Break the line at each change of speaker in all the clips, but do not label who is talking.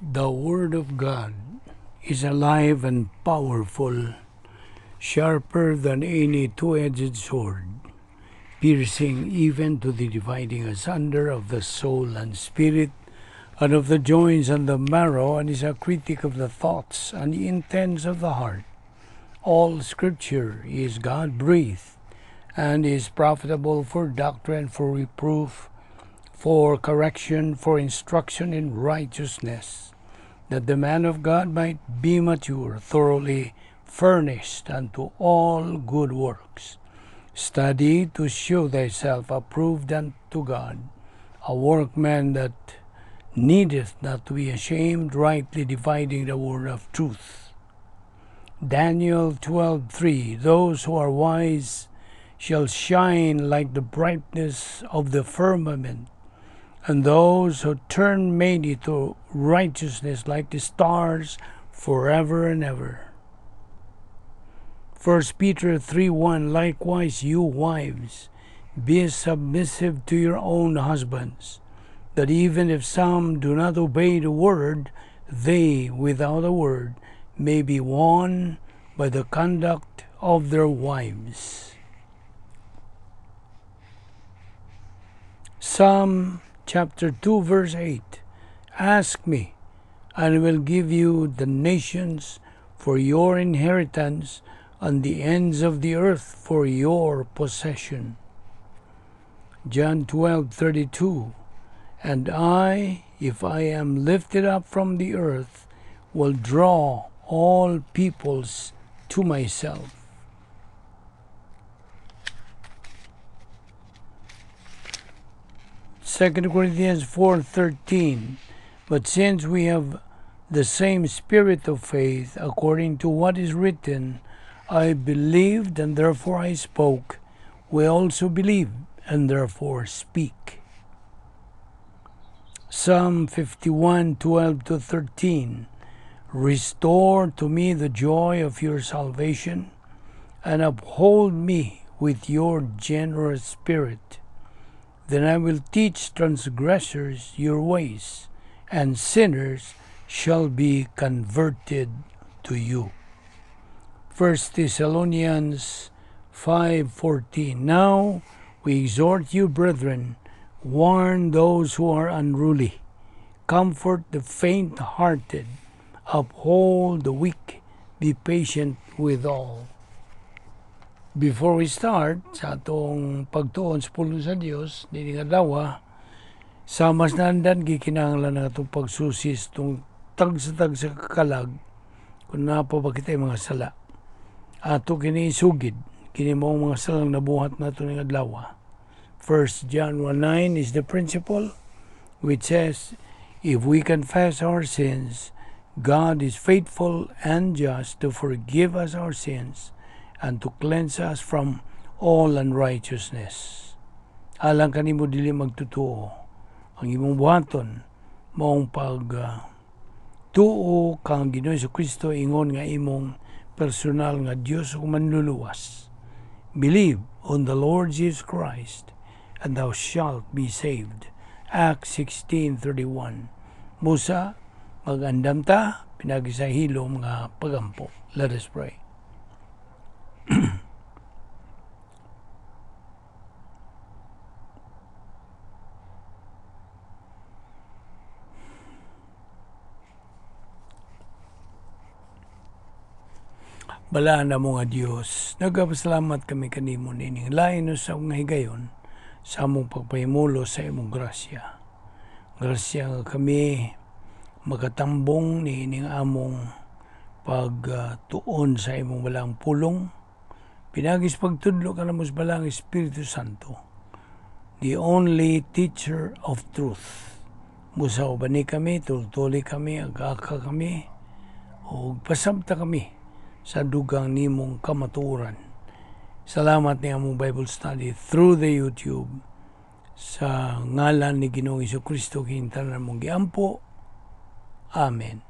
The Word of God is alive and powerful, sharper than any two-edged sword, piercing even to the dividing asunder of the soul and spirit, and of the joints and the marrow, and is a critic of the thoughts and the intents of the heart. All Scripture is God-breathed, and is profitable for doctrine, for reproof, for correction, for instruction in righteousness, that the man of God might be mature, thoroughly furnished unto all good works. Study to show thyself approved unto God, a workman that needeth not to be ashamed, rightly dividing the word of truth. Daniel 12:3. Those who are wise shall shine like the brightness of the firmament, and those who turn many to righteousness like the stars forever and ever. 1 Peter 3:1. Likewise, you wives, be submissive to your own husbands, that even if some do not obey the word, they, without a word, may be won by the conduct of their wives. Psalm chapter 2 verse 8. Ask me, and I will give you the nations for your inheritance, and the ends of the earth for your possession. John 12:32. And I, if I am lifted up from the earth, will draw all peoples to myself. 2 Corinthians 4:13. But since we have the same spirit of faith, according to what is written, I believed and therefore I spoke, we also believe and therefore speak. Psalm 51:12 to 13. Restore to me the joy of your salvation, and uphold me with your generous spirit. Then I will teach transgressors your ways, and sinners shall be converted to you. 1 Thessalonians 5:14. Now we exhort you, brethren, warn those who are unruly, comfort the faint-hearted, uphold the weak, be patient with all. Before we start sa atong pagtuon sa pulong sa Dios nining adlaw, sa mas naandan gikinahanglan ang atong pagsusis tung tagsa-tagsa kalag kung naa pa ba kitay mga sala. Ato kini isugid kini mao mga salang nabuhat nato ning adlaw. 1 John 1:9 is the principle which says, if we confess our sins, God is faithful and just to forgive us our sins and to cleanse us from all unrighteousness. Alang kanimo dili magtutuo, ang imong buhaton maong pag tuo kang Ginoong Kristo ingon nga imong personal nga Dios ug manluluwas. Believe on the Lord Jesus Christ and thou shalt be saved. Acts 16:31. Musa, mag-andam ta pinagi sa hilom nga pagampo. Let us pray. Balaan na mo nga Dios, nagapasalamat kami kanimo nining lain sa nga higayon sa among pagpahimulo sa imong grasya. Grasya nga kami makatambong niining among pagtuon sa imong balaang pulong. Pinagis pagtudlo ka namo sa Balaang Espiritu Santo, the only teacher of truth. Busa ubani kami, tultuli kami, agaka kami, o pasabta kami sa dugang nimong kamatuoran. Salamat ni among Bible study through the YouTube. Sa ngalan ni Ginoong Kristo kintanan mong giampo. Amen.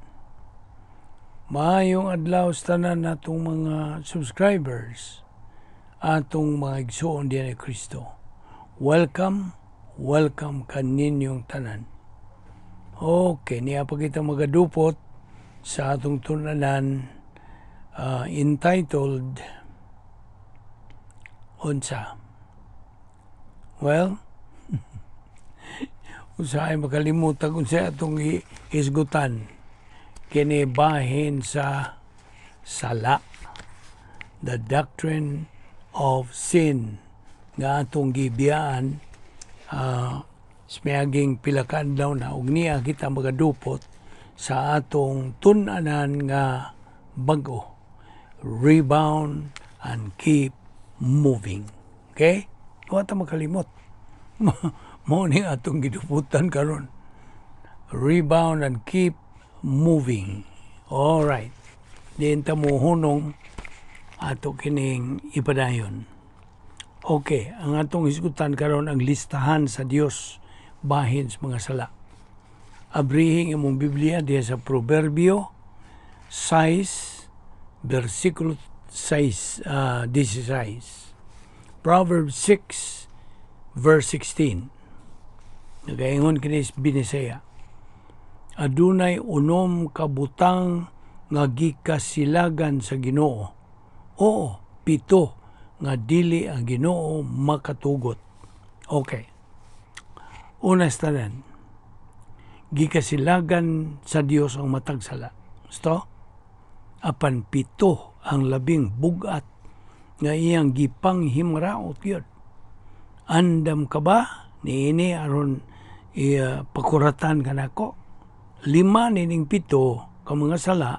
Maayong adlaw sa tanan natong mga subscribers, atong mga igsoon diyan ni Kristo. Welcome, welcome kaninyong tanan. Okay, niya pa kita magadupot sa atong tun-anan entitled unsa? Well, usahay makalimutan kung sa atong hisgutan kini bahin sa sala, the doctrine of sin, nga atong gibiyaan sa miaging pila ka adlaw na, ug niya kita magadupot sa atong tun-anan nga bag-o, rebound and keep moving. Okay, wa ta makalimot, mao ni atong giduputan karon, rebound and keep moving. All right, diin ta mohunong, ato kining ipadayon. Okay, ang atong hisgutan karon, ang listahan sa Dios bahin sa mga sala. Abrihing imong Biblia diha sa Proverbio 6 versikulo 6, 16. Proverbs 6 verse 16. Nagaingon kini sa Binisaya. Adunay 6 ka butang nga gikasilagan sa Ginoo. Oo, 7 nga dili ang Ginoo makatugot. Okay. Una sa tanan, gikasilagan sa Dios ang matag sala. Gusto? Apan 7 ang labing bugat nga iyang gipanghimraot yun. Andam ka ba niini aron pakuratan ka nako? 5 nining 7 ka mga sala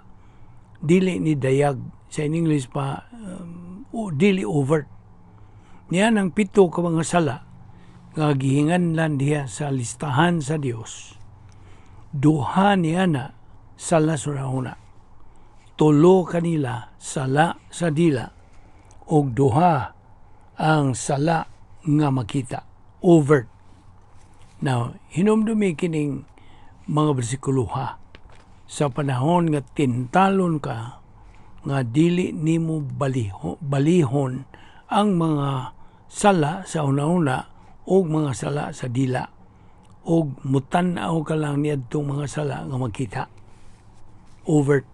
dili ni dayag, sa in English pa dili overt. Niya ang 7 ka mga sala nga gihinganlan diha sa listahan sa Dios. 2 niya na sala sa una. 3 kanila sala sa dila og 2 ang sala nga makita, overt. Now, hinumdumi kining mga bersikulo ha. Sa panahon nga tintalon ka nga dili nimo balihon ang mga sala sa una-una og mga sala sa dila og mutan-aw ka lang niadtong mga sala nga makita, overt.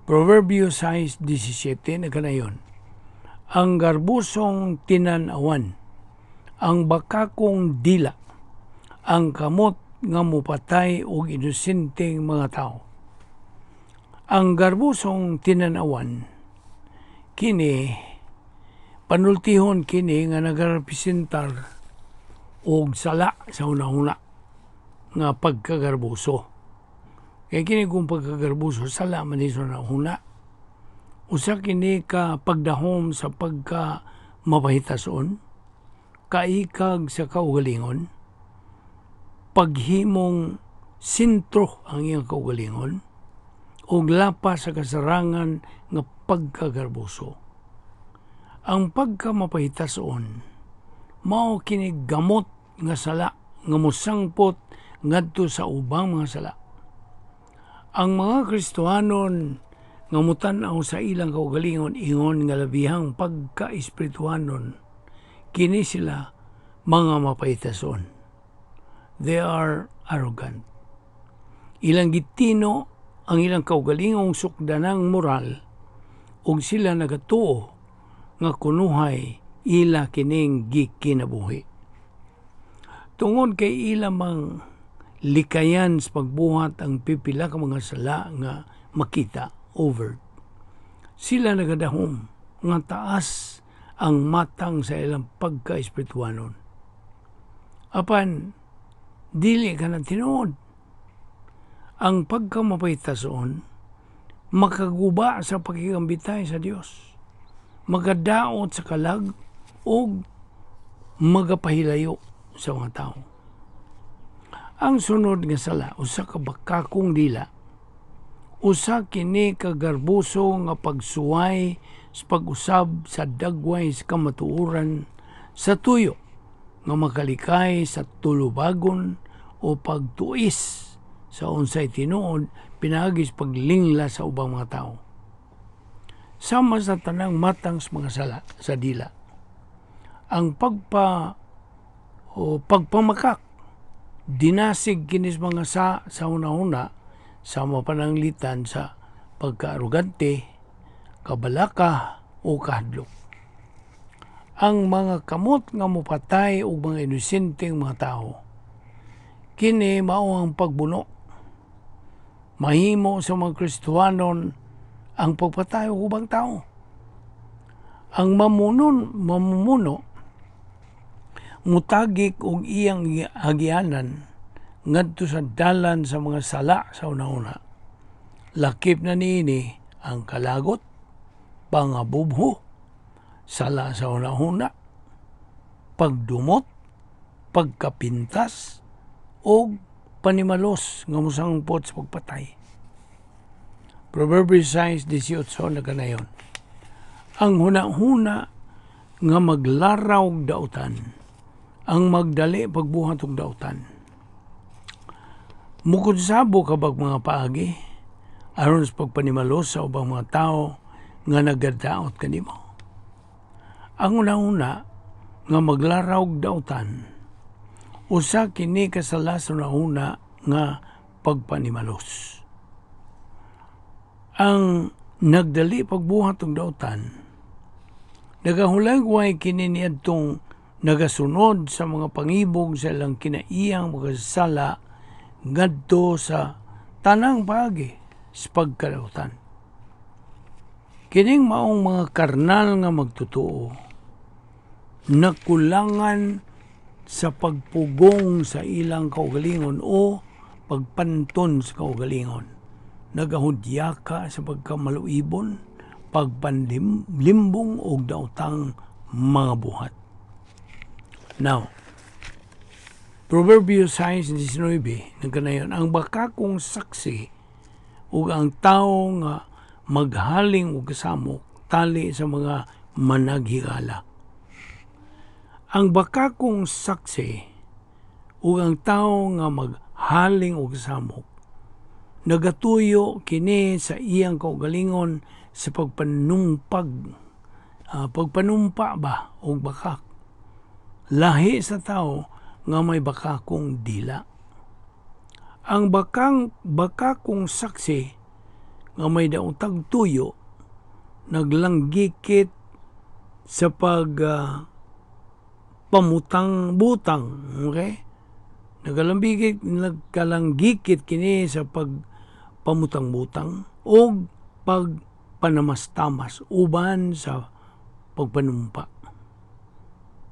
Proverbio 6:17 nagkanayon, ang garbusong tinan-awan, ang bakakong dila, ang kamot nga mupatay og inosenteng mga tao. Ang garbusong tinan-awan, kini panultihon kini nga nagarepresentar og sala sa una-una nga pagkagarbuso. Kaya kini kung pagkagarbuso, sala man ni sa una-una. Usa kini ka pagdahom sa pagka mapahitason, kaikag sa kaugalingon, paghimong sentro ang iyang kaugalingon, ug lapas sa kasarangan nga pagkagarbuso. Ang pagkamapahitason, mao kini gamot nga sala nga mosangpot ngadto sa ubang mga sala. Ang mga Kristohanon nga mutan-aw sa ilang kaugalingon ingon nga labihang pagka-espirituhanon, kini sila mga mapahitason. They are arrogant. Ilang gitino ang ilang kaugalingong sukdanang moral ug sila nagatuo nga kunuhay ila kining gikinabuhi. Tungod kay ila mang likayan sa pagbuhat ang pipila ka mga sala nga makita, overt, sila nagadahom nga taas ang matang sa ilang pagka-espirituanon. Apan, dili ka na tinuod. Ang pagkamapahitason, makaguba sa pakigambitay sa Dios, magadaot sa kalag o magapahilayo sa mga tao. Ang sunod nga sala, usa ka bakakong dila, usa kini ka garbuso nga pagsuway sa pag-usab sa dagway sa kamatuoran sa tuyo nga makalikay sa tulubagon o pagtuis sa unsay tinuod pinaagi sa paglingla sa ubang mga tao. Sama sa tanang matang sa mga sala sa dila, ang pagpa o pagpamakak Dinasig kinis mga sa una-una sa mapananglitan sa pagkaarugante, kabalaka o kahadlok. Ang mga kamot nga mopatay og mga inosenteng mga tawo, kini mao ang pagbuno. Mahimo sa mga Kristohanon ang pagpatay og ubang tao. Ang mamumuno mutagik og iyang agianan ngadto sa dalan sa mga sala sa una-una. Lakip na niini ang kalagot, pangabubho, sala sa una-una, pagdumot, pagkapintas, o panimalos nga mosangpot sa pagpatay. Proverbio 6:18 nagkanayon. Ang hunahuna nga maglaraw og dautan, ang magdali pagbuhat og dautan. Mukonsabo ka bag mga paagi aron sa pagpanimalos sa ubang mga tao nga nagadaot kanimo? Ang una-una nga maglaraw og dautan, usa kini ka sala sa una nga pagpanimalos. Ang nagdali pagbuhat og dautan, nagahulagway kini niadtong nagasunod sa mga pangibog sa ilang kinaiyang makasala ngadto sa tanang paagi sa pagkadautan. Kining maong mga karnal nga magtotoo, nakulangan sa pagpugong sa ilang kaugalingon o pagpanton sa kaugalingon. Nagahudyaka sa pagkamaluibon, pagpanlimbong og daotang mga buhat. Now, Proverbio 6:19, nagkanayon, ang bakakong saksi ug ang tawo nga maghaling og kasamok tali sa mga managhigala. Ang bakakong saksi ug ang tawo nga maghaling og kasamok, nagatuyo kini sa iyang kaugalingon sa pagpanumpag, pagpanumpa ba og bakak. Lahi sa tao nga may bakakong dila. Ang bakakong saksi nga may daotag tuyo naglanggikit sa pag pamutang butang, okay? Nagkalanggikit kini sa pag pamutang-butang o pagpanamastamas uban sa pagpanumpa,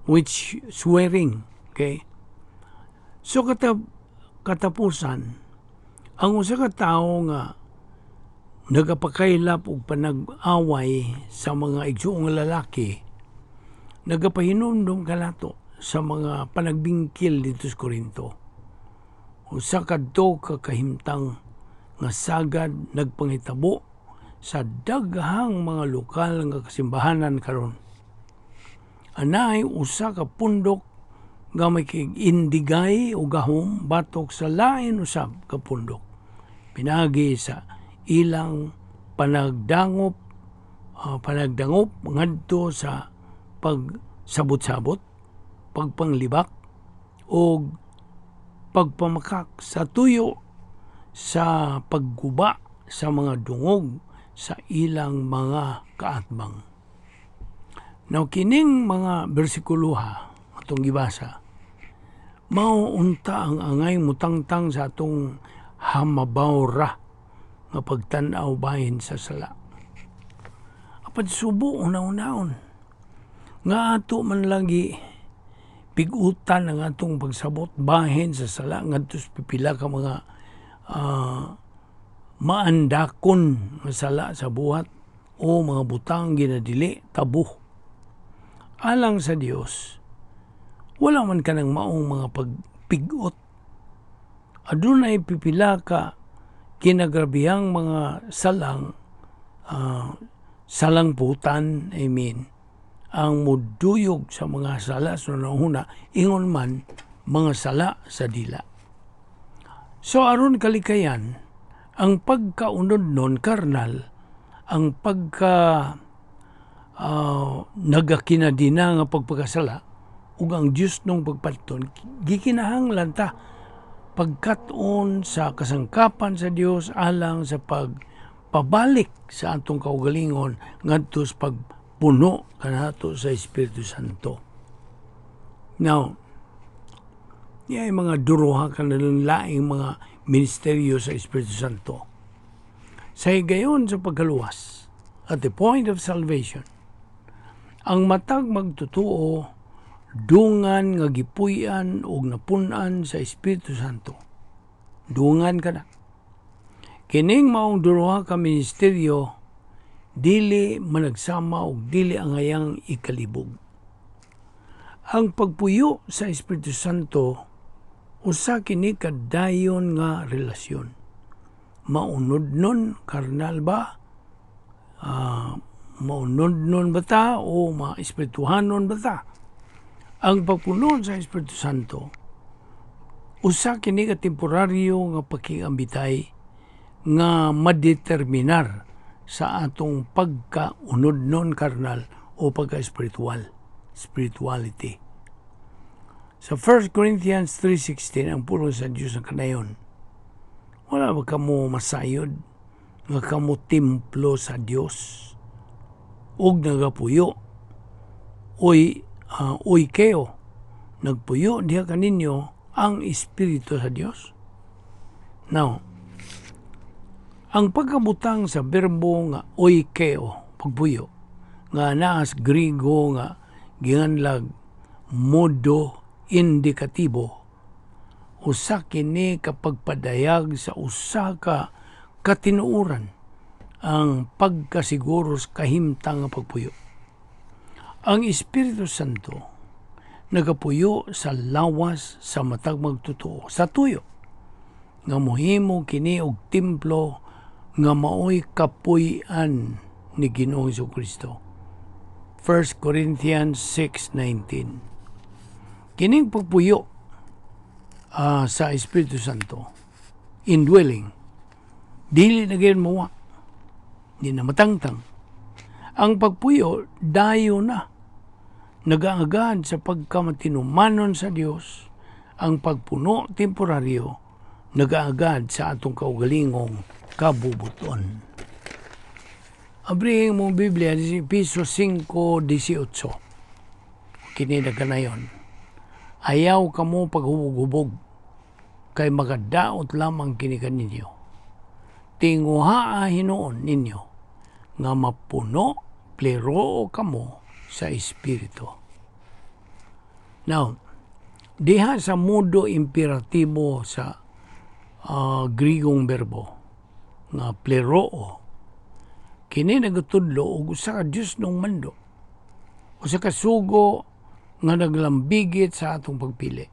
which swearing, okay? So katapusan, ang usa ka tawo nga nagapakaylap og panag-away sa mga igsuong lalaki, nagapahinumdum kanato sa mga panagbingkil dito sa Korinto. Usa kadto ka kahimtang nga sagad nagpangitabo sa daghang mga lokal nga kasimbahanan karon. Anay usa ka pundok nga may indigay o gahom batok sa lain usab ka pundok pinaagi sa ilang panagdangop ngadto sa pagsabot-sabot, pagpanglibak o pagpamakak sa tuyo sa pagguba sa mga dungog sa ilang mga kaatbang. Now, kining mga bersikuloha atong gibasa, mao unta ang angay mutangtang sa atong hamabaw ra nga pagtan-aw bahin sa sala. Apan subo una-unaon nga ato man lagi pigutan ang atong pagsabot bahin sa sala ngadto sa pipila ka mga maandakon nga sala sa buhat o mga butang ginadili tabuh. Alang sa Dios, wala man kanang maong mga pagpigot. Adunay pipila ka kinagrabihang mga salangputan, I mean, ang muduyog sa mga sala sa una, ingon man mga sala sa dila. So aron kalikayan, ang pagkaunod nun karnal, ang pagka nagakinadina nga pagpakasala ug ang Dios nung pagpaton, gikinahanglan ta Pagkat-on sa kasangkapan sa Dios alang sa pagpabalik sa atong kaugalingon ngadto sa pagpuno kanato sa Espiritu Santo. Now, niya mga duruha kanilang laing mga ministeryo sa Espiritu Santo. Sa higayon sa pagkaluwas, at the point of salvation, ang matag magtutuo dungan nga gipuy-an og napun-an sa Espiritu Santo. Dungan ka na. Kining maong duruha ka ministeryo dili managsama og dili angayang ikalibog. Ang pagpuyo sa Espiritu Santo usa kini kadayon nga relasyon. Maunodnon karnal ba? Maunodnon ba ta o maespirituhanon ba ta? Ang pagpuno sa Espiritu Santo usa kini ka temporaryo nga pakigambitay nga madeterminar sa atong pagkaunodnon karnal o pagka-espiritual, spirituality. Sa 1 Corinthians 3:16, ang pulong sa Diyos ang kanayon, "Wala ba kamo masayod nga kamo templo sa Dios ug nagapuyo oy oikeo nagpuyo diha kaninyo ang Espiritu sa Dios"? Now, ang pagkabutang sa berbo nga oikeo, pagpuyo, nga naa sa Griego nga ginganlag modo indikatibo, usa kini kapagpadayag sa usa ka katinuoran, ang pagkasiguro sa kahimtang nga pagpuyo. Ang Espiritu Santo nagapuyo sa lawas sa matag magtotoo sa tuyo nga mohimo kini og templo nga maoy kapuy-an ni Ginoong Kristo. 1 Corinthians 6:19. Kining pagpuyo sa Espiritu Santo, indwelling, dili na gayon mawa, di na matangtang. Ang pagpuyo, dayo na. Nagaagad sa pagkamatinumanon sa Dios, ang pagpuno temporaryo, nagaagad sa atong kaugalingong kabubuton. Abrihin mong Biblia, Efeso 5:18. Kini na kanayon. "Ayaw kamo paghubog-hubog, kay makadaot lamang kini kaninyo. Tinguhaa hinuon ninyo, nga mapuno, pleroo kamo sa Espiritu." Now, diha sa modo imperatibo sa Grigong berbo nga pleroo, kini nagatudlo og usa ka Dios nong mando, usa ka sugo nga naglambigit sa atong pagpili.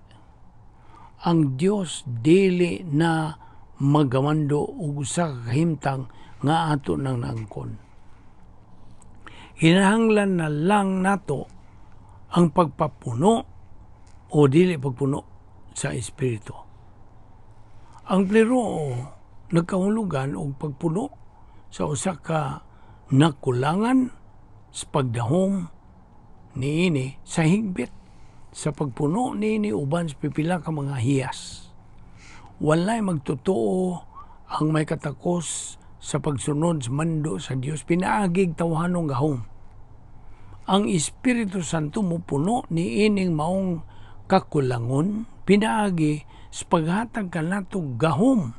Ang Dios dili na magamando og usa ka kahimtang nga ato nang naangkon. Hinahanglan na lang nato ang pagpapuno o dili pagpuno sa Espiritu. Ang pleroo nagkahulugan og pagpuno sa usa ka nakulangan sa pagdahom niini sa higbit sa pagpuno niini uban sa pipila ka mga hiyas. Walay magtotoo ang may katakos sa pagsunod sa mando sa Dios pinaagig tawhanong gahom. Ang Espiritu Santo mopuno niining maong kakulangon pinaagi sa paghatag kanato gahom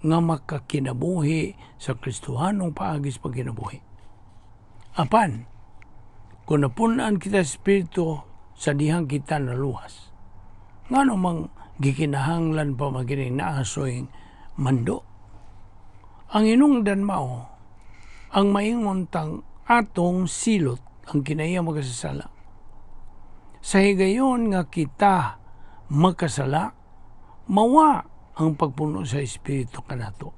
nga makakinabuhi sa Kristohanong paagi sa pagkinabuhi. Apan, kung napunan kita sa Espiritu sa dihang kita naluwas, ngano mang gikinahanglan pa magining naasoy mando? Ang hinungdan mao, ang maingon tang atong silot ang kinaiya makasasala. Sa higayon nga kita makasala, mawa ang pagpuno sa Espiritu kanato.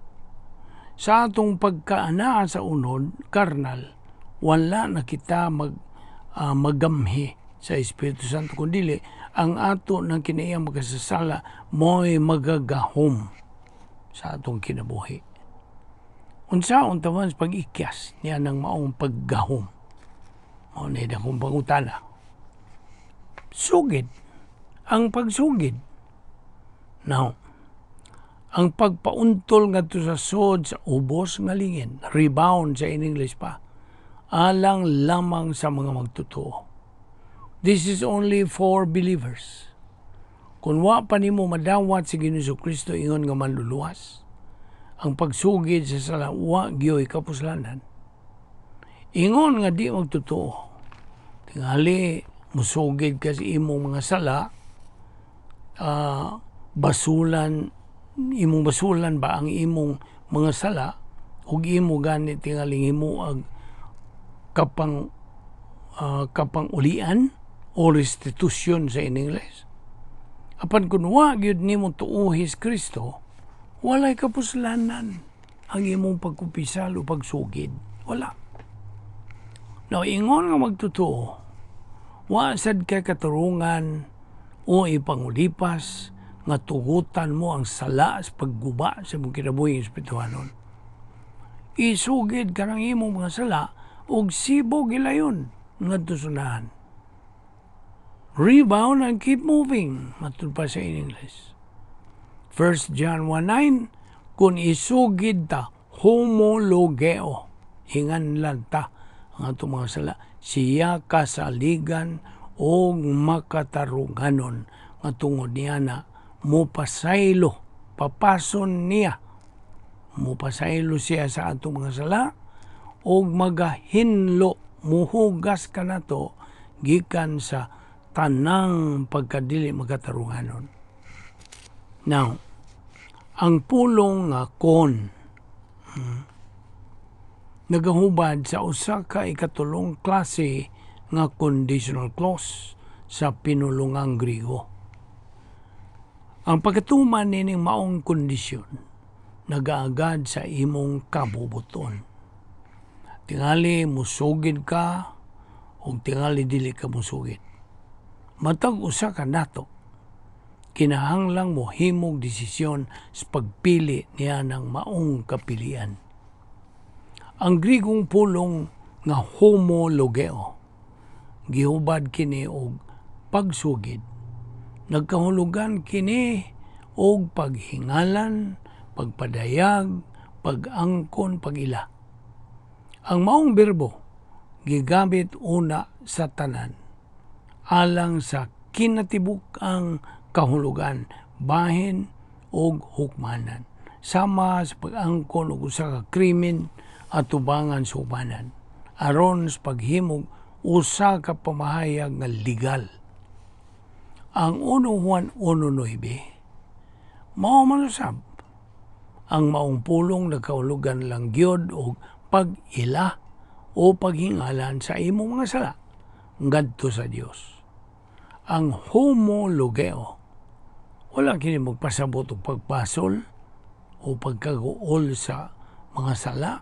Sa atong pagkaana sa unod, karnal, wala na kita magamhi sa Espiritu Santo, kundi ang ato ng kinaiyang makasasala mo'y magagahom sa atong kinabuhi. Unsa unta man sa pag-ikyas niya ng maong paggahom? Mao na akong pangutana. Sugid. Ang pagsugid. Now, Ang pagpauntol ngadto sa sod sa ubos nga lingin, rebound sa in English pa, alang lamang sa mga magtotoo. This is only for believers. Kung wa pa nimo madawat si Ginoong Kristo ingon nga manluluwas, ang pagsugid sa sala wa gyoy kapuslanan. Ingon nga di magtotoo, tingali musugid ka sa imong mga sala, basulan, imong basulan ba ang imong mga sala ug imo gani tingaling himuag kapang ulian o restitution sa in English. Apan kung wa gyud nimo tuuhi si Kristo, walay kapuslanan ang imong pagkumpisal o pagsugid. Wala. Now, ingon nga magtotoo, wa sad kay katurungan o ipangulipas nga tugutan mo ang sala sa pagguba sa imong kinabuhi espirituhanon. Isugid ka ng imong mga sala ug sibog gilayon ngadto sa unahan. Rebound and keep moving, matud pa sa in English. 1 John 1:9, kung isugid ta, homologeo, hinganlan ta ang atong mga sala, siya kasaligan og makatarunganon nga tungod niya na mupasaylo, papason niya, mupasaylo siya sa atong mga sala og magahinlo, muhugas kanato gikan sa tanang pagkadili makatarunganon. Now, ang pulong nga kon nagahubad sa usa ka ikatulong klase nga conditional clause sa pinulungang Griego. Ang pagkatuman nining maong kondisyon nagaagad sa imong kabubuton. Tingali musugid ka o tingali dili ka musugid. Matag usa ka nato, kinahanglang mohimog desisyon sa pagpili niya ng maong kapilian. Ang Grigong pulong nga homologeo, gihubad kini og pagsugid. Nagkahulugan kini og paghingalan, pagpadayag, pag-angkon, pag-ila. Ang maong berbo gigamit una sa tanan alang sa kinatibuk-ang kahulugan, bahin og hukmanan, sama sa pag-angkon og usa ka krimen atubangan sa hukmanan aron sa paghimog usa ka pamahayag nga legal. Ang 1 Juan 1:9 mao man usab. Ang maong pulong nagkahulugan lang gyud og pag-ila o paghingalan sa imong mga sala ngadto sa Dios. Ang homologeo, wala kini magpasabot og pagbasol o pagkaguol sa mga sala,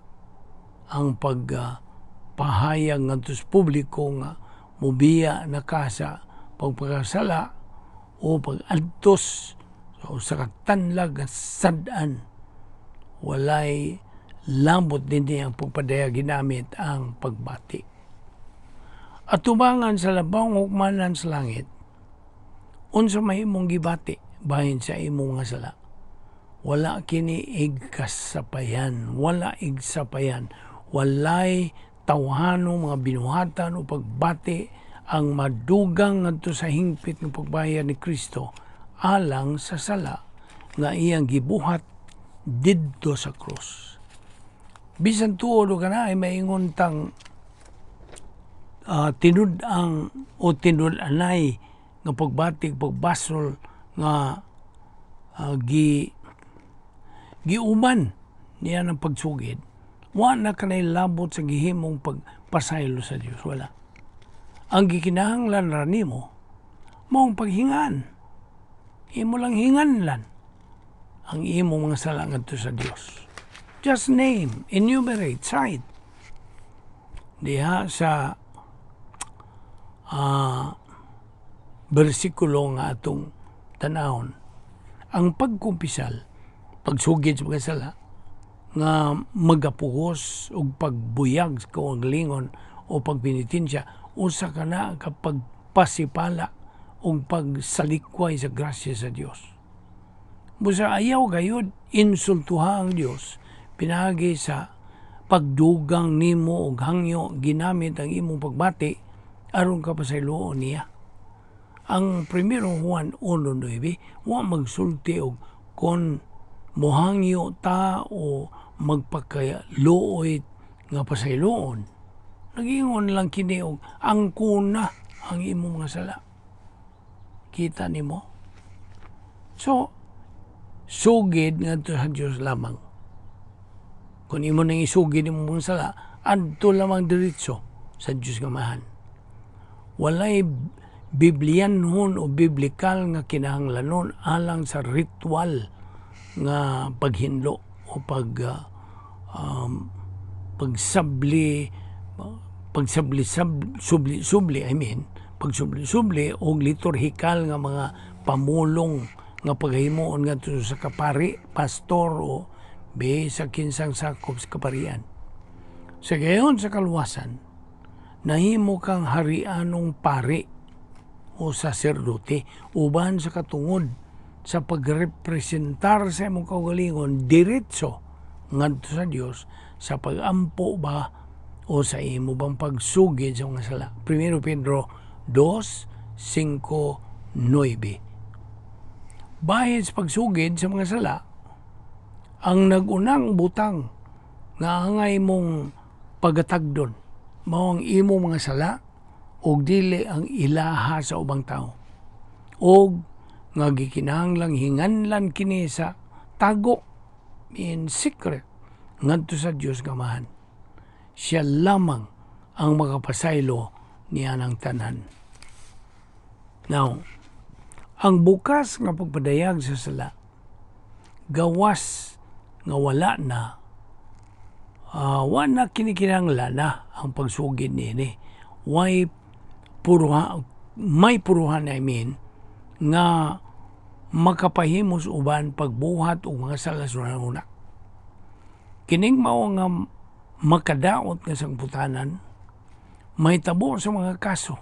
ang pagpahayag ngadto sa publiko nga mubiya na ka sa pagpakasala o pag-adtos sa usa ka tanlag nga sad-an. Walay lambot dinhi ang pagpadayag, ginamit ang pagbati. Atubangan sa labawng hukmanan sa langit, unsa may imong gibati bahin sa imong nga sala? Wala kini igkasapayan, wala igsapayan, walay tawhanong mga binuhatan o pagbati ang madugang ngadto sa hingpit ng pagbayad ni Kristo alang sa sala nga iyang gibuhat didto sa krus. Bisan tuod o kana ay maingon tang tinud-ang o tinud-anay nga pagbatig, pagbasol nga giuban niya ng pagsugid, wa na kanay labot sa gihimong pagpasaylo sa Dios. Wala. Ang gikinahanglan ra nimo maong paghingan. Imo lang hinganlan ang imong mga sala ngadto sa Dios. Just name, enumerate, cite. Diha sa bersikulo nga atong tanawon, ang pagkumpisal, pagsugid sa mga sala, nga magapugos og pagbuyag sa kaugalingon o pagpenitensya, usa ka na kapag pasipala o pagsalikway sa grasya sa Dios. Busa ayaw gayud insultuha ang Dios pinaagi sa pagdugang nimo og hangyo ginamit ang imong pagbati aron ka pasayloon niya. Ang 1 Juan 1:9 wa magsulti og kon mohangyo ta o magpakaluoy nga pasayloon. Nagingon lang kini og angkona ang imong mga sala. Kita nimo? So, sugid ngadto sa Dios lamang. Kung imo nang isugid imong mga sala, adto lamang diretso sa Dios nga Amahan. Walay biblianhon o biblikal nga kinahanglanon alang sa ritual nga paghinlo o pagsabli pagsabli sab, subli subli, I mean, pagsubli subli og liturhikal nga mga pamulong nga paghimuon ngadto sa kapari, pastor o sa kinsang sakop sa kaparian. Sa gayon sa kaluwasan, nahimo kang harianong pari o saserdote uban sa katungod sa pagrepresentar sa imong kaugalingon diretso ngadto sa Dios sa pagampo ba o sa imo bang pagsugid sa mga sala. 1 Pedro 2, 5, 9. Bahin sa pagsugid sa mga sala, ang nagunang butang nga angay mong pagatagdon mao ang imo mga sala ug dili ang ilaha sa ubang tao. Og nga gikinahanglang hinganlan kini sa tago, in secret, ngadto sa Dios nga Amahan. Siya lamang ang makapasaylo niya ng tanan. Now, ang bukas nga pagpadayag sa sala, gawas nga wala na, wa na kinikinahanglan na ang pagsugid niini. Way puruha, may puruhan, I mean, nga makapahimos uban pagbuhat og mga sala sa una. Kining mao nga makadaot nga sangputanan mahitabo sa mga kaso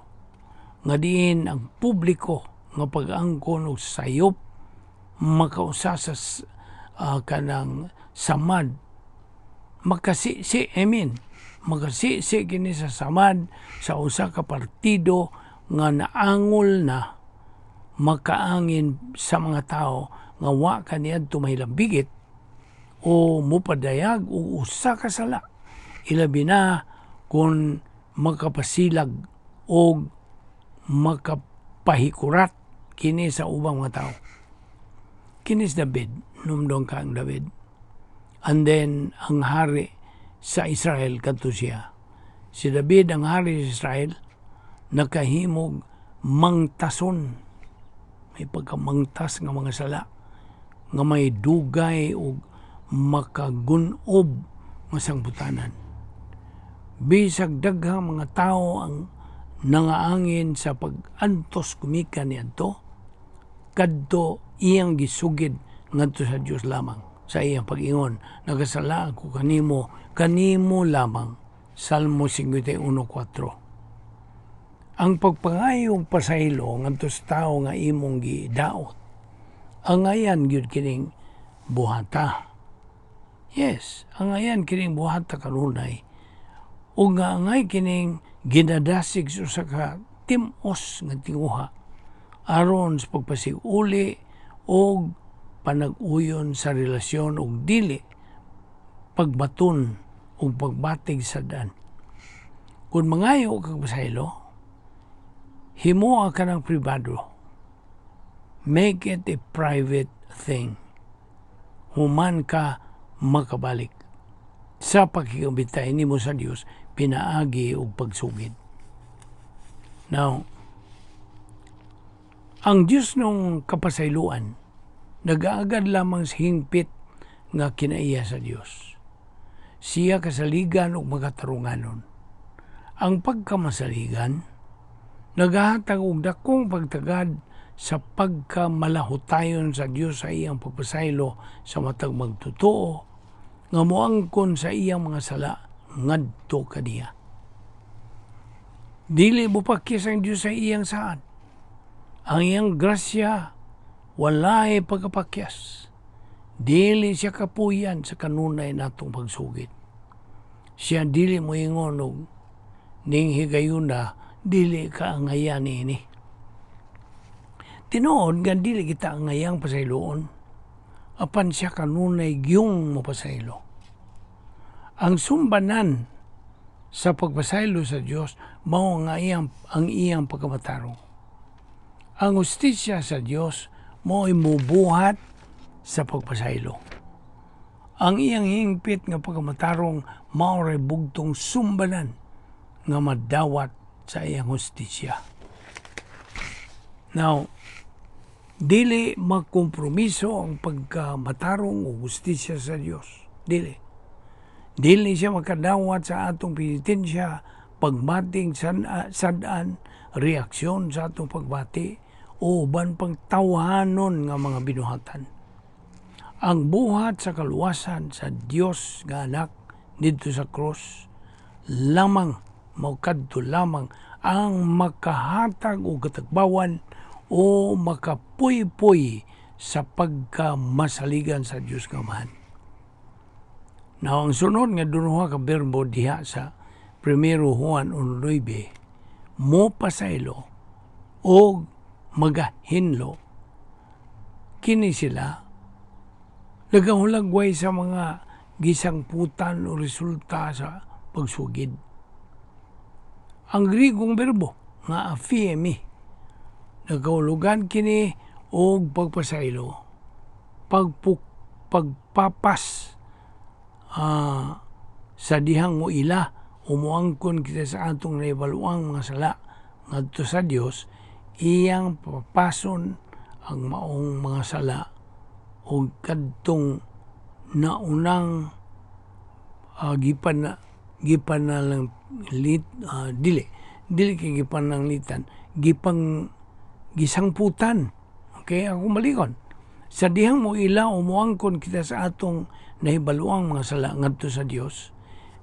nga diin ang publiko nga pag-angkon og sayop makausa sa kanang samad, makasisi, I mean, makasisi kini sa samad sa usa ka partido nga naangol na makaangin sa mga tao nga wa kaniadto mahilambigit o mupadayag og usa ka sala, ilabi na kung makapasilag og makapahikurat kini sa ubang mga tao. Kini si David, numdong ka ang David. And then, ang hari sa Israel kadto siya. Si David, ang hari sa Israel, nakahimog mangtason. May pagkamangtas nga mga sala nga may dugay og makagunob nga sangbutanan. Bisag daghang mga tao ang nangaangin sa pag-antos gumikan niadto, kadto iyang gisugid ngadto sa Dios lamang sa iyang pag-ingon, "Nagasala ako kanimo, kanimo lamang." Salmo 51:4. Ang pagpangayong pasaylo ngadto sa tawo nga imong gidaot, angayan gyud kining buhata. Yes, angayan kining buhata kanunay ug nga angay kining ginadasig sa usa ka tim-os nga tinguha aron sa pagpasig-uli og panag-uyon sa relasyon ug dili pagbaton ug pagbatig sa daan. Kung mangayo kag pasaylo, himoa ka ng pribado. Make it a private thing. Human ka makabalik sa pakigabitay nimo sa Dios pinaagi og pagsugid. Now, ang Dios nung kapasayloan nagaagad lamang sa hingpit nga kinaiya sa Dios. Siya kasaligan ug makatarunganon. Ang pagkamasaligan nagahatag og dakong pagtagad sa pagkamalahutayon sa Dios sa iyang pagpasaylo sa matag magtotoo nga moangkon sa iyang mga sala ngadto kaniya. Dili mopakyas ang Dios sa iyang saad. Ang iyang grasya walay pagkapakyas. Dili siya kapuyan sa kanunay natong pagsugid. Siya dili moingon og ning higayuna dili ka angayan niini. Tinuod nga dili kita angayang pasayloon, apan siya kanunay gyung mopasaylo. Ang sumbanan sa pagpasaylo sa Dios mao nga ang iyang pagkamatarong. Ang hustisya sa Dios mao'y mubuhat sa pagpasaylo. Ang iyang hingpit nga pagkamatarong mao ray bugtong sumbanan nga madawat sa iyang hustisya. Now, dili magkompromiso ang pagkamatarong o hustisya sa Dios. Dili. Dili siya makadawat sa atong penitensya, pagmating sad-an, reaksyon sa atong pagbati, o uban pang tawhanon nga mga binuhatan. Ang buhat sa kaluwasan sa Dios nga Anak didto sa cross lamang, mao kadto lamang ang makahatag og katagbawan o makapuypoy sa pagkamasaligan sa Dios nga Amahan. Now, ang sunod nga duha ka berbo diha sa 1 Juan 1:9, mo pasaylo o magahinlo, kini sila nagahulagway sa mga gisangputan o resulta sa pagsugid. Ang Grigong berbo nga aphiemi, nagahulugan kini og pagpasaylo, pagpapas sa dihang mo ila o moangkon kita sa atong naibaluang mga sala ngadto sa Dios, iyang papason ang maong mga sala o kadtong naunang gipan na gipan na lang lit, dili dili kay gipananglitan, gipang gisangputan. Okay, ako malikon. Sa dihang mo ila o moangkon kita sa atong nahibaluang mga sala ngadto sa Dios,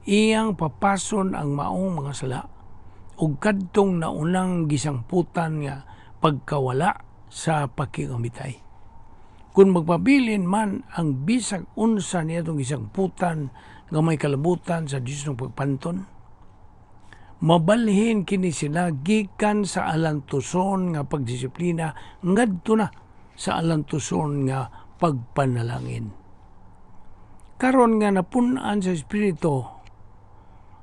iyang papason ang maong mga sala ug kadtong naunang gisangputan nga pagkawala sa pakigamitay. Kung magpabilin man ang bisag unsa niadtong gisangputan nga may kalabutan sa Dios ng pagpanton, mabalhin kini sila gikan sa alantuson nga pagdisiplina ngadto na sa alantuson nga pagpanalangin. Karon nga napun-an sa Espiritu,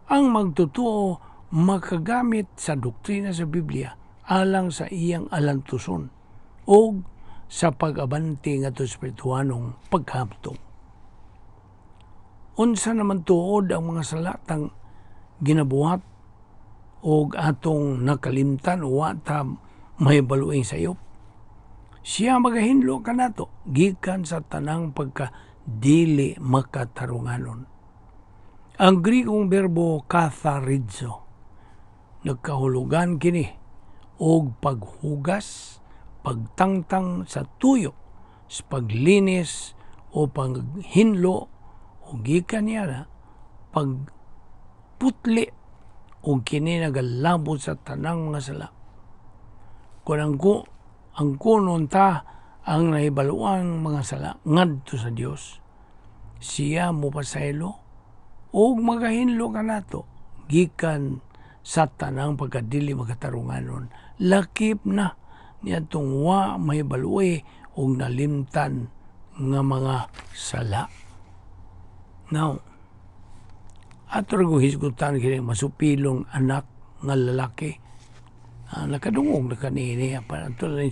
ang magtotoo makagamit sa doktrina sa Biblia alang sa iyang alantuson o sa pag-abante ngadto espirituhanong paghamtong. Unsa naman tuod ang mga salatang ginabuhat o atong nakalimtan o wa ta mahibaluing sayop? Siya magahinlo kanato gikan sa tanang pagka dili makatarunganon. Ang Grigong berbo katharizo, nagkahulugan kini og paghugas, pagtangtang sa tuyo, sa paglinis o paghinlo o gikan niya na pagputli, o kini nagalabot sa tanang mga sala. Kung ang kunon ta ang nahibaluang mga sala ngadto sa Dios, siya mopasaylo ug magahinlo kanato gikan sa tanang pagkadili makatarunganon, lakip na niadtong wa mahibaluoy ug nalimtan nga mga sala. Now, ato ra kong hisgutan kini masupilong anak nga lalaki. Nakadungog na kanini pa ato na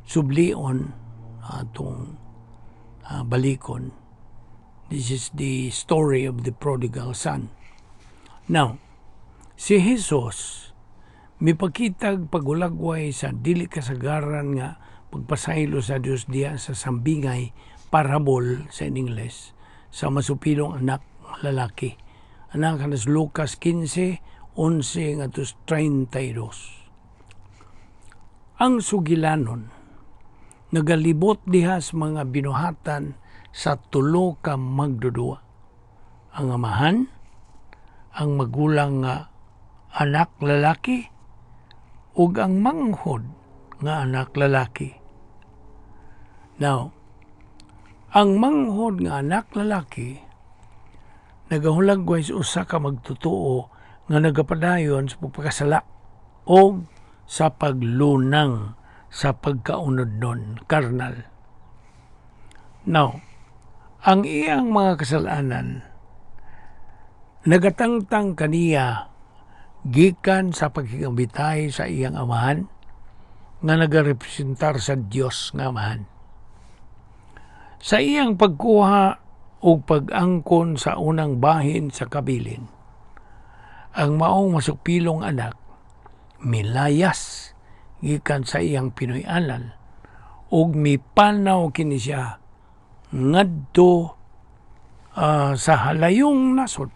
sublion atong balikon. This is the story of the prodigal son. Now, si Jesus mipakitag pagulagway sa dili kasagaran nga pagpasaylo sa Dios diya sa sambingay, parable sa Ingles, sa masupilong anak lalaki. Anak kanas Lucas 15:11 ngadto 32. Ang sugilanon nagalibot diha sa mga binuhatan sa tulo ka magdudua: ang amahan, ang magulang nga anak lalaki, ug ang manghod nga anak lalaki. Now, Ang manghod nga anak lalaki nagahulagway sa usa ka magtotoo nga nagapadayon sa pagpakasala o sa paglunang sa pagkaunodnon, karnal. Now, ang iyang mga kasalanan nagatangtang kaniya gikan sa pagkigambitay sa iyang amahan nga nagarepresentar sa Dios nga Amahan. Sa iyang pagkuha ug pag-angkon sa unang bahin sa kabilin, ang maong masupilong anak milayas gikan sa iyang Pinoy-anan ug mipanaw kini siya ngadto sa halayong nasod.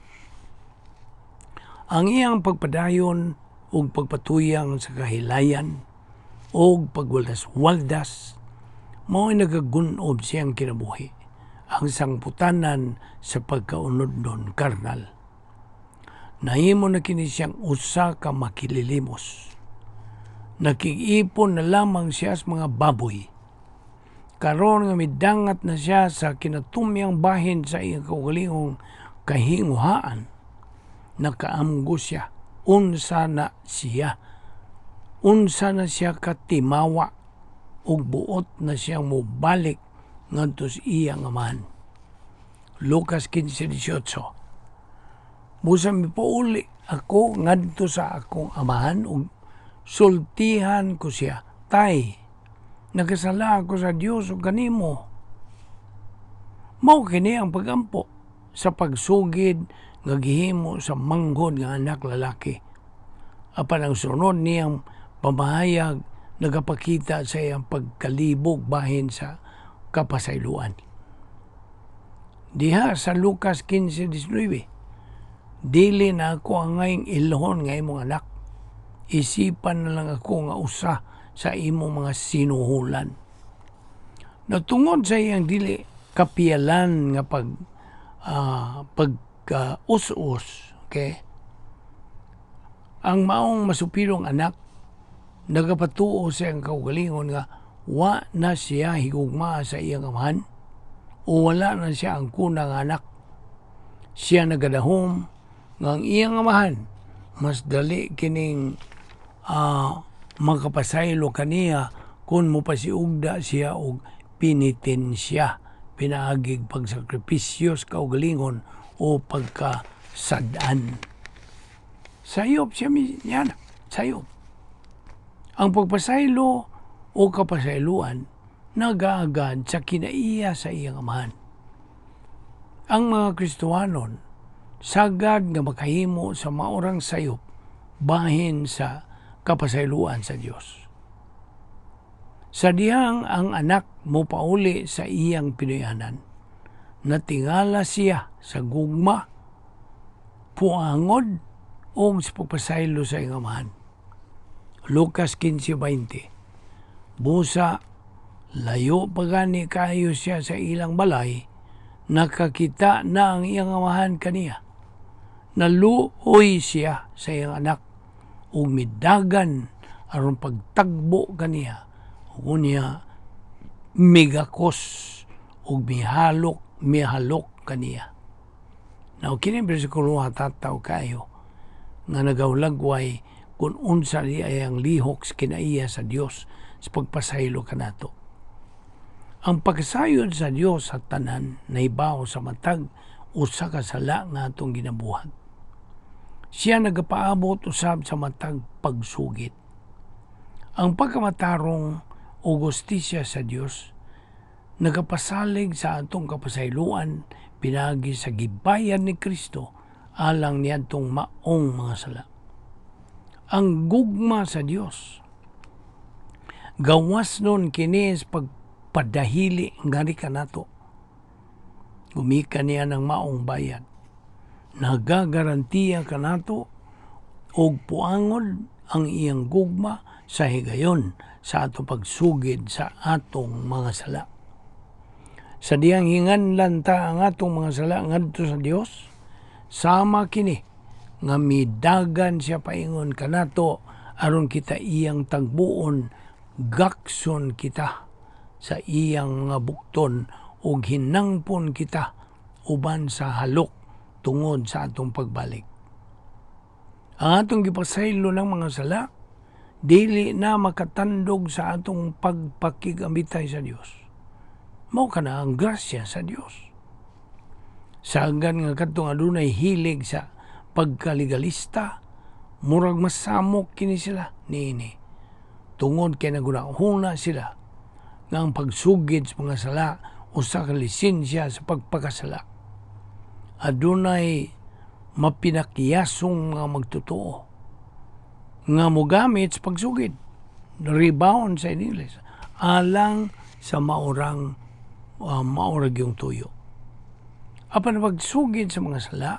Ang iyang pagpadayon ug pagpatuyang sa kahilayan ug pagwaldas-waldas mao'y nagagun-ob siyang kinabuhi, ang sangputanan sa pagkaunodnon, karnal. Nahimo na kini siyang usa ka makililimos. Nakig-ipon na lamang siya sa mga baboy. Karon nga midangat na siya sa kinatumyang bahin sa iyang kaugalingong kahinguhaan, nakaamgo siya unsa na siya. Unsa na siya katimawa ug buot na siyang mobalik ngadto sa iyang amahan. Lucas 15:18. "Busa mipauli ako ngadto sa akong amahan ug sultihan ko siya, 'Tay, nakasala ako sa Dios ug kanimo.'" Mao kini ang pagampo sa pagsugid nga gihimo sa manghod nga anak lalaki. Apan ang sunod niyang pamahayag nagapakita sa iyang pagkalibog bahin sa kapasayloan. Diha sa Lucas 15:19, "Dili na ako angayng ilhon nga imong anak. Isipan na lang ako nga usa sa imong mga sinuhulan." Natungod sa iyang dili kapiyalan nga pag us-us, okay? Ang maong masupilong anak nagapatuo sa iyang kaugalingon nga wa na siya higugmaa sa iyang amahan o wala na siya ang kunang anak. Siya nagadahom nga ang iyang amahan mas dali kining makapasaylo kaniya kung mopasiugda siya og penitensya pinaagig pagsakripisyo sa kaugalingon o pagkasad-an. Sayop siya niya, sayop. Ang pagpasaylo o kapasayloan nagaagad sa kinaiya sa iyang amahan. Ang mga Kristohanon sagad nga makahimo sa maurang sayop bahin sa kapasayloan sa Dios. Sa dihang ang anak mo pauli sa iyang Pinoyanan, natingala siya sa gugma, puangod, o sa pagpasaylo sa iyang amahan. Lucas 15:20. Busa, layo pa gani kayo siya sa ilang balay, nakakita na ang iyang amahan kaniya. Naluoy siya sa iyang anak, ug midagan aron pagtagbo kaniya. Ug unya migakos ug mihalok mihalok kaniya. Now, kini bersikulo hatataw kayo nga nagahulagway kung unsa di ay ang lihok sa kinaiya sa Dios sa pagpasaylo kanato. Ang pagkasayod sa Dios sa tanan nahibaw sa matag usa ka sala nga atong ginabuhat. Siya nagapaabot usab sa matag pagsugit. Ang pagkamatarong o hustisya sa Dios nagapasalig sa atong kapasayloan pinaagi sa gibayad ni Kristo alang niadtong maong mga sala. Ang gugma sa Dios gawas nun kini sa pagpadahili ngari kanato. Gumikan niya ng maong bayad. Nagagarantiya kanato og puangod ang iyang gugma sa higayon sa ato pagsugid sa atong mga sala. Sa diyang hinganlan ta ang atong mga sala ngadto sa Dios, sama kini nga midagan siya paingon kanato aron kita iyang tagbuon, gakson kita sa iyang mga bukton. ug hinangpon kita uban sa halok tungod sa atong pagbalik. Ang atong gipasaylo ng mga sala dili na makatandog sa atong pagpakig-amitai sa Dios. Mao kana ang grasya sa Dios. Sagan nga kadtong adunay hilig sa pagkalegalista, murag masamok kini sila niini. Tungod kay nagunahuna sila nga ang pagsugid sa mga sala usa ka lisensya sa pagpakasala. Adunay mapinakyasong mga magtotoo nga mogamit sa pagsugid, rebound sa English, alang sa maurang maurag yung tuyo. Apan pagsugid sa mga sala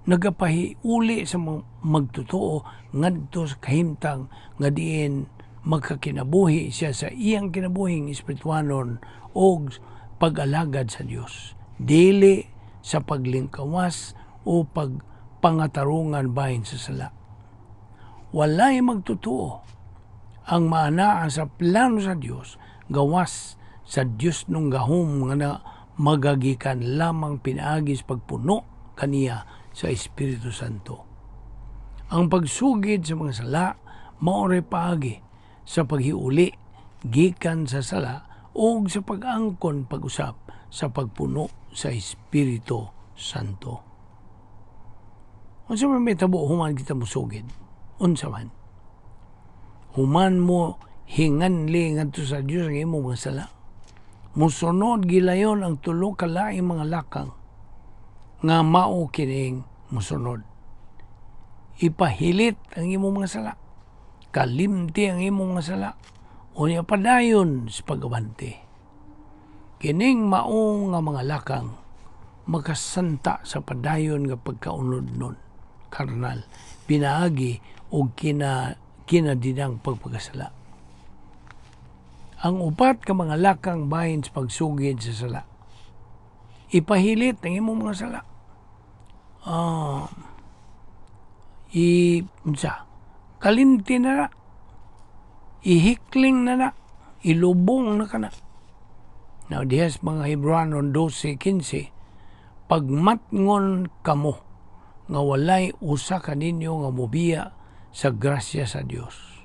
nagapahiuli sa mga magtotoo ngadto sa kahimtang nga diin magkakinabuhi siya sa iyang kinabuhing espirituanon og pag-alagad sa Dios, dili sa paglingkawas o pagpangatarungan bahin sa sala. Walay magtotoo ang maanaa sa plano sa Dios gawas sa Dios nung gahom nga na magagikan lamang pinaagi sa pagpuno kaniya sa Espiritu Santo. Ang pagsugid sa mga sala mao ray paagi sa paghiuli gikan sa sala o sa pag-angkon pag-usap sa pagpuno sa Espiritu Santo. Unsa man may tabo human kita musugid? Unsa man? Human mo hinganli ngadto sa Dios ang imong mga sala, musunod gilayon ang tulo ka laing mga lakang nga mao kining musunod. Ipahilit ang imong mga sala. Kalimti ang imong mga sala. Unya padayon sa pag-abante. Kining mao nga mga lakang makasanta sa padayon nga pagkaunod nun karnal pinaagi og kinadinang pagpakasala. Ang upat ka mga lakang bahin sa pagsugid sa sala. Ipahilit ang imong mga sala. I unsa? Kalimti na na. Ihikling na na. Ilubong na kana. Now, dihas mga Hebrano 12:15, "Pagmatngon kamo nga walay usa kaninyo nga mobiya sa grasya sa Dios.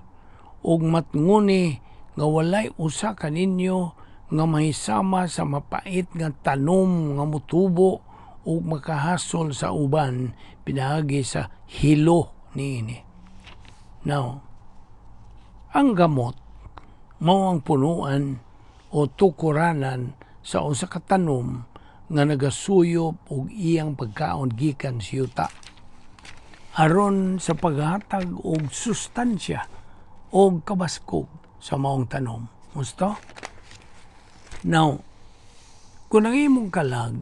Ug matngoni nga walay usa kaninyo nga mahisama sa mapait nga tanom nga motubo ug makahasol sa uban pinaagi sa hilo niini." Now, ang gamot mao ang punuan o tukuranan sa usa ka tanom nga nagasuyop og iyang pagkaon gikan sa yuta aron sa paghatag og sustansya og kabaskog sa maong tanom. Gusto? Now, kung ang imong kalag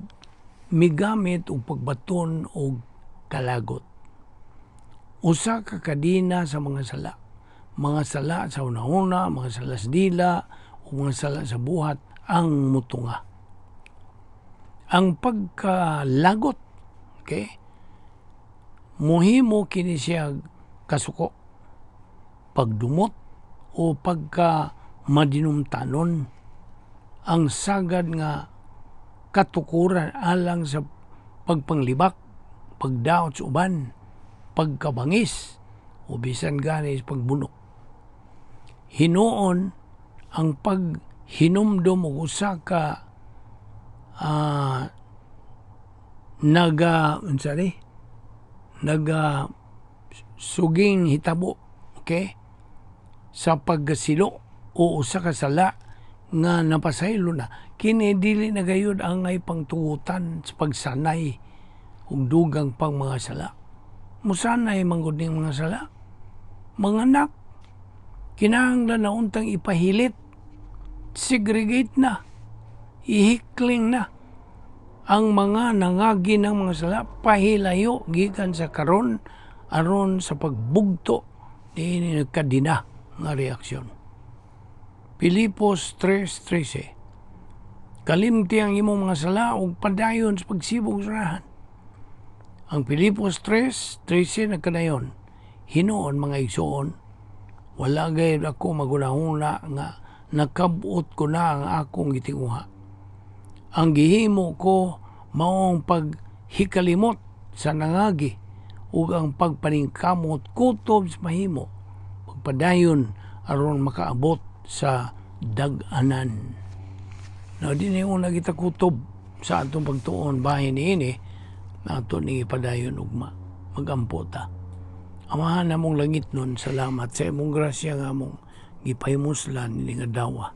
migamit og pagbaton og kalagot, usa ka kadena sa mga sala. Mga sala sa hunahuna, mga sala sa dila, o mga sala sa buhat ang mutunga. Ang pagkalagot, okay, muhimo kini siya kasuko, pagdumot o pagka madinumtanon ang sagad nga katukuran alang sa pagpanglibak, pagdaot sa uban, pagkabangis, o bisan gani sa pagbunok. Hinuon ang paghinumdom og usa ka naga unsa ni naga suging hitabo, okay, sa pagkasilo o usa ka sala nga napasaylo na. Kini dili na gayud angay pangtugutan sa pagsanay ug dugang pang mga sala. Musanay man gud ning mga sala, mga anak. Kinahanglan na untang ipahilit, segregate na, ihikling na ang mga nangagi ng mga sala, pahilayo gikan sa karon aron sa pagbugto niini nagkadina nga reaksyon. Pilipos 3:13. Kalimti ang imong mga sala ug padayon sa pagsibog sa unahan. Ang Pilipos 3:13 nagkanayon, "Hinuon, mga igsoon, wala gayud ako magunahuna nga nakab-ot ko na ang akong gitinguha." Ang gihimo ko mao ang paghikalimot sa nangagi ug ang pagpaningkamot kutob sa mahimo pagpadayon aron makaabot sa dag-anan. Now, dinhi una kita kutob sa atong pagtuon bahin niini na ato ning ipadayon ugma. Magampo ta. Amahan namong langitnon, salamat sa imong grasya nga among gipahimuslan ini nga adlawa.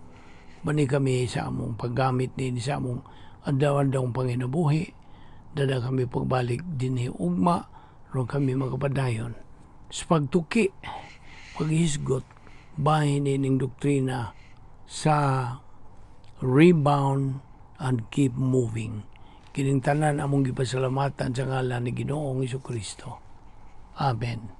Bani kami sa among paggamit niini sa among adlaw-adlaw panginabuhi. Dala kami pagbalik dinhi ugma aron kami makapadayon sa pagtuki, paghisgot bahin niining doktrina sa rebound and keep moving. Kining tanan among gipasalamatan sa ngalan ni Ginoong Kristo. Amen.